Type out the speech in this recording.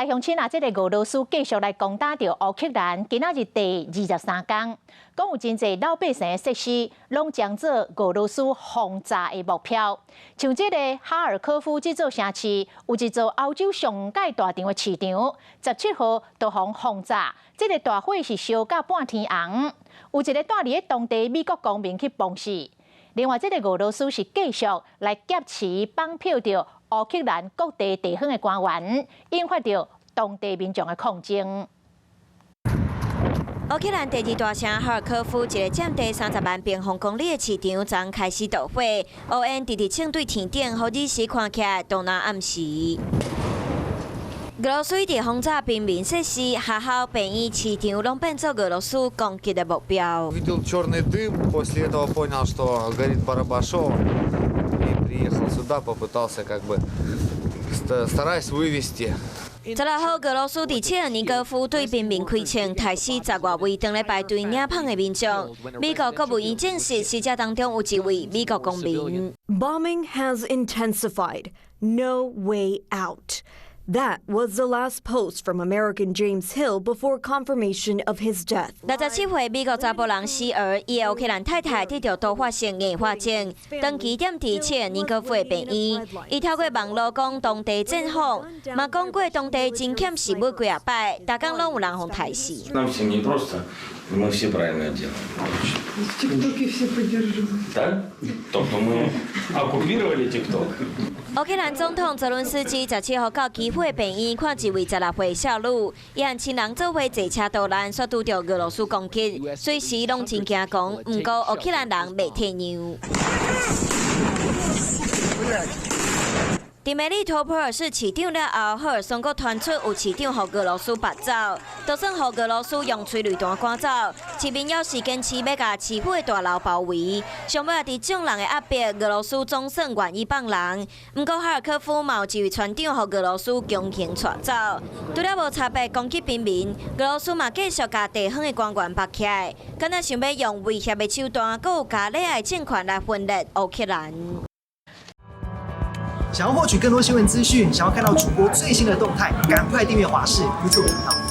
來鄉親啊，這个俄羅斯繼續來攻打著烏克蘭，今仔日第23工，講有真濟老百姓的設施攏將做俄羅斯轟炸的目標。像這個哈爾科夫這座城市，有一座歐洲上蓋大場的市場，17號就予轟炸，這个大火是燒甲半天紅，有一个住佇咧當地美國公民去崩死。另外，這个俄羅斯是繼續來劫持綁票著烏克蘭各地地方的官員，引發著當地民眾的抗爭。烏克蘭第二大城哈爾科夫一个佔地30萬平方公里的市場，昨開始導火，烏煙直直衝對天頂，予日時看起來都若暗時。俄羅斯佇轟炸平民設施、學校、病院、市場，攏變做俄羅斯攻擊的目標。 Увидел черный дым, после этого понял, что горит Барабашово, и приехал сюда, попытался как бы стараясь вывести. 16號，俄羅斯佇切爾尼戈夫對平民開槍，殺死10外位當咧排隊領麭的民眾。美國國務院證實，死者當中有一位美國公民。 Bombing has intensified. No way out. That was the last post from American James Hill before confirmation of his death. 67歲美國查埔人希爾，伊的烏克蘭太太得著多發性硬化症，長期踮佇切爾尼戈夫的病院。伊透過網路講當地戰況，嘛講過當地真欠食物幾仔擺，逐工攏有人予刣死。 Нам всем не просто, мы все правильно делаем. В ТикТоке все поддерживают. Да? Тобто мы оккупировали ТикТок. 烏克蘭總統澤倫斯基17號到基輔的病院看一位16歲少女，伊和親人做伙坐車逃難，煞拄著俄羅斯攻擊，隨時攏真驚講，毋過烏克蘭人袂退讓。佇梅利托波爾市市長了後，赫爾松閣傳出有市長予俄羅斯縛走，就算予俄羅斯用催淚彈趕走，市民猶是堅持欲共市府的大樓包圍。上尾佇眾人的壓迫，俄羅斯總算願意放人。毋過哈爾科夫嘛有一位村長予俄羅斯強行帶走，除了無差別攻擊平民，俄羅斯嘛繼續共地方的官員縛起來，敢若想欲用威脅的手段，閣有加勒的政權來分裂烏克蘭。想要獲取更多新聞資訊，想要看到主播最新的動態，趕快訂閱華視 YouTube 頻道。